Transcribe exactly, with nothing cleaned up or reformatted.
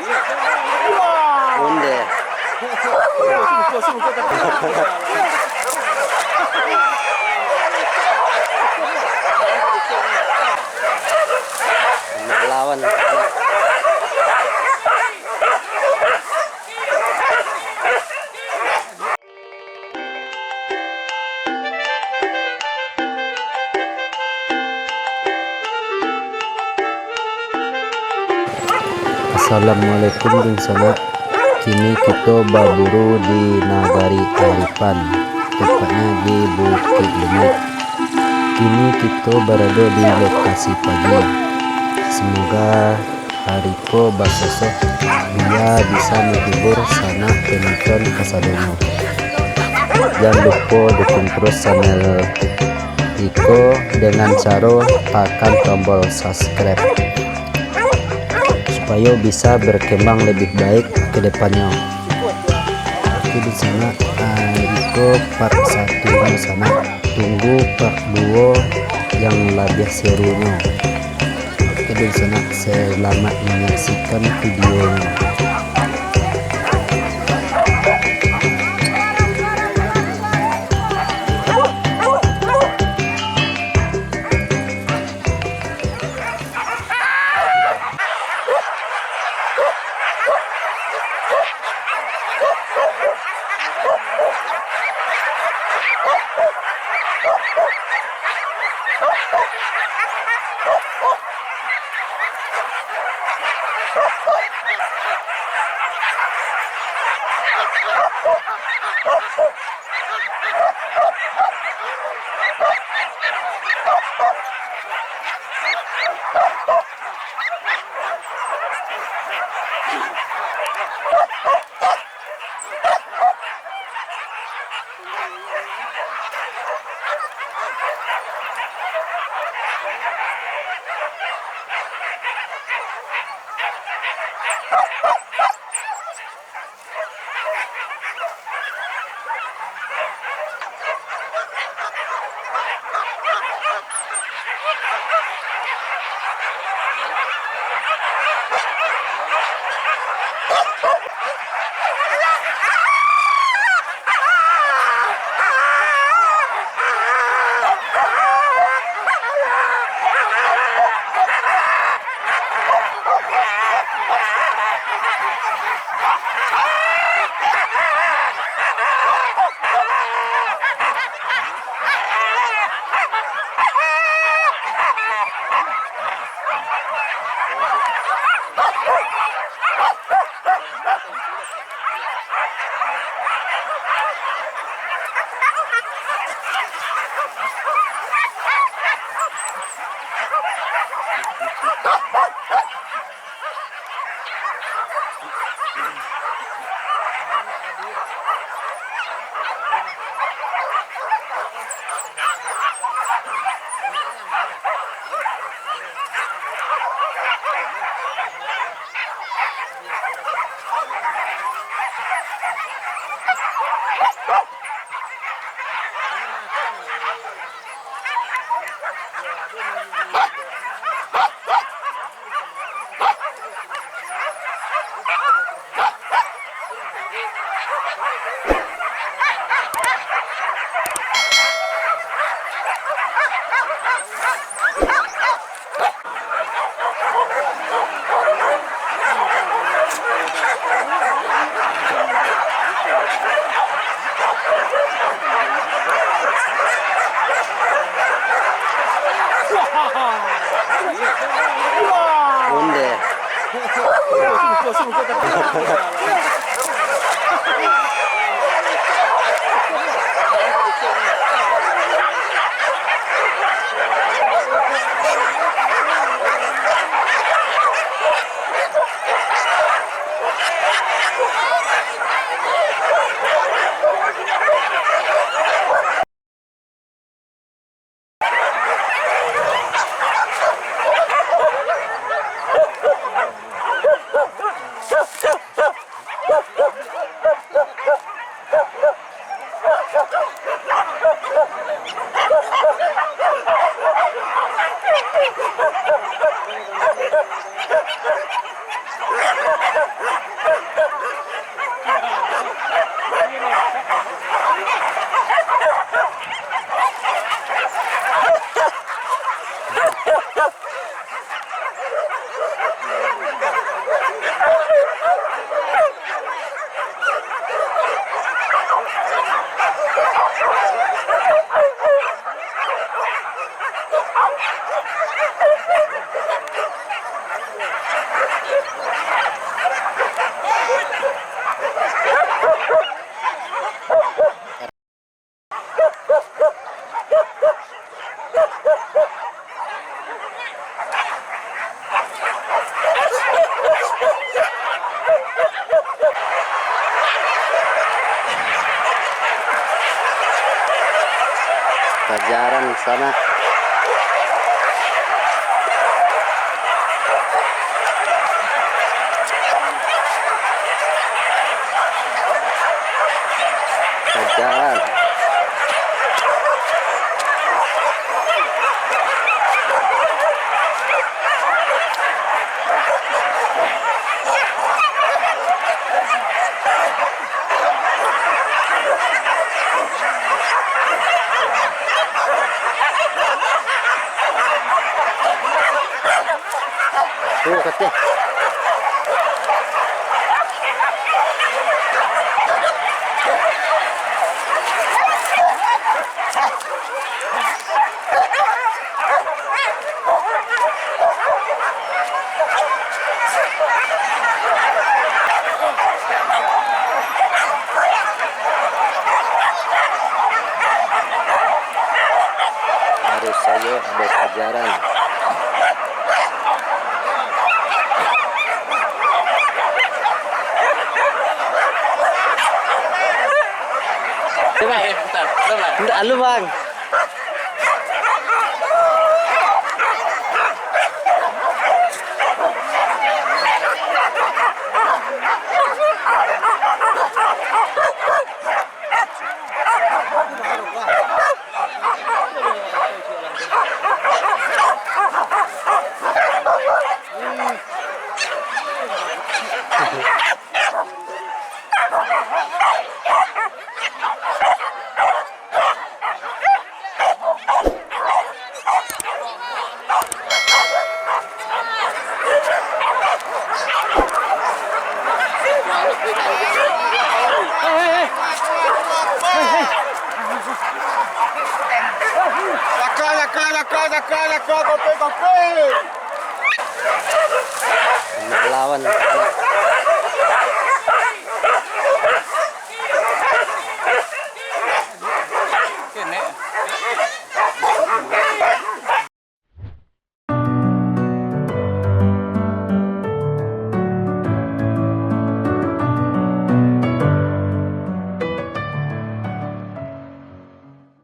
Onde. Nak lawan. Assalamualaikum, dunsanak. Kini kito baburu di Nagari Aripan, tepatnyo di Bukik Lumik. Kini kito barado di lokasi pagi. Semoga hari ko basosok, bia bisa menghibur sanak penonton kasadonyo. Jan lupo dukung terus channel iko dengan caro takan tombol subscribe, supayo bisa berkembang lebih baik ke depannyo. Oke, dunsanak, ah, iko part satu, dunsanak. Tunggu part duo yang labiah serunyo. Oke, dunsanak, selamat menyaksikan videonyo. Onde. Pajaran sanak. Pajaran. Tuh, kateh. Harus sajo bapajaran. Coba. Eh, bentar, bentar, bentar. Ndak, lu, Bang. Laka, laka, laka, laka, laka, kopi, kopi. Nak lawan.